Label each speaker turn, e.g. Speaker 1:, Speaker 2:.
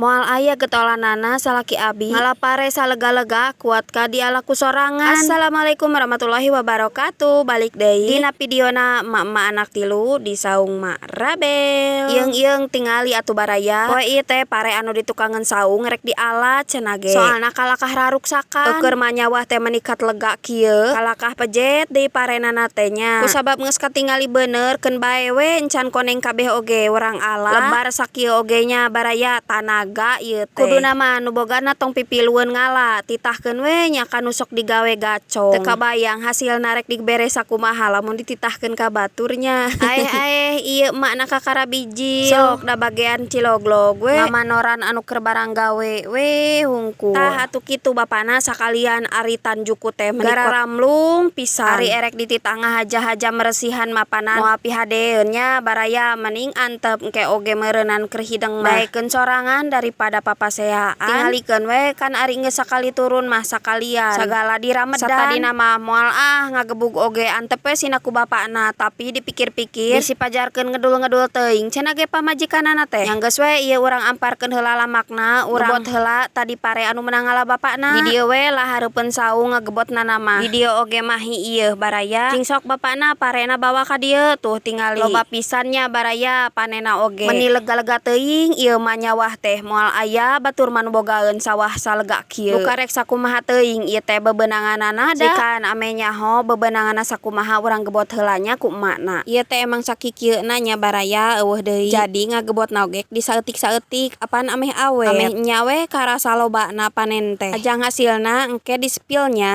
Speaker 1: Moal aya getolanana salaki abi ngala pare salega-lega kuat ka diala ku sorangan. Assalamualaikum warahmatullahi wabarakatuh. Balik deui dina videona emak-emak anak tilu di saung Mak Rabel. Ieung-ieung tingali atuh, baraya. Poe ieu teh pare anu ditukangeun saung rek diala cenah ge. Soalna kalakah raruksakan. Eukeun mah nyawah teh menikat lega kieu. Kalakah pejet deui parenana teh nya. Kusabab geus katingali bener, keun bae we encan koneng kabeh oge urang ala. Lebar sakieu oge nya, baraya, tanaga ieu teh. Kuduna mah nu bogana tong pipilueun ngala, titahkeun we nya ka nu sok digawe gacong. Teu kabayang hasilna rek dibere sakumaha lamun dititahkeun ka batur nya. Aeh aeh, ieu emakna kakara bijil. Sok da bagean ciloglog we ngamanoran anu keur barang gawe we hungkul. Tah, atuh kitu bapana sakalian aritan juku teh meni gararamlung pisan. Ari erek dititah ngahaja-haja meresihan mapanan moal pihadeeun nya, baraya. Mending antep, engke oge meureunan keur hideng mah. Daekeun sorangan daripada papaseaan. Tingalikeun we kan ari geus sakali turun mah sakalian sagala diramedan. Satadina mah moal ah, ngagebug oge antep we sina ku bapakna, tapi dipikir-pikir bisi pajarkeun ngedul-ngedul teuing cenah ge pamajikanana teh. Nya geus we, ieu urang amparkeun heula lamakna, urang gebot heula tadi pare anu meunang ngala bapakna. Di dieu we lah hareupeun saung ngagebotna mah. Di dieu oge mahi ieu, baraya. Cing sok bapakna parena bawa ka dieu. Tuh, tingali loba pisan nya, baraya, panena oge. Meni lega-lega teuing ieu mah nyawah teh, moal aya batur mah nu bogaeun sawah salega kieu. Duka rek sakumaha teuing ieu teh bebenanganana da. Sikan ame nyaho bebenanganna sakumaha, urang gebot heula nya ku emakna. Ieu teh emang sakikieuna nya, baraya, euweuh deui. Jadi ngagebotna oge di saeutik-saeutik apan ameh awet. Ameh nya we karasa lobana panen teh. Ajang hasilna engke di spill nya.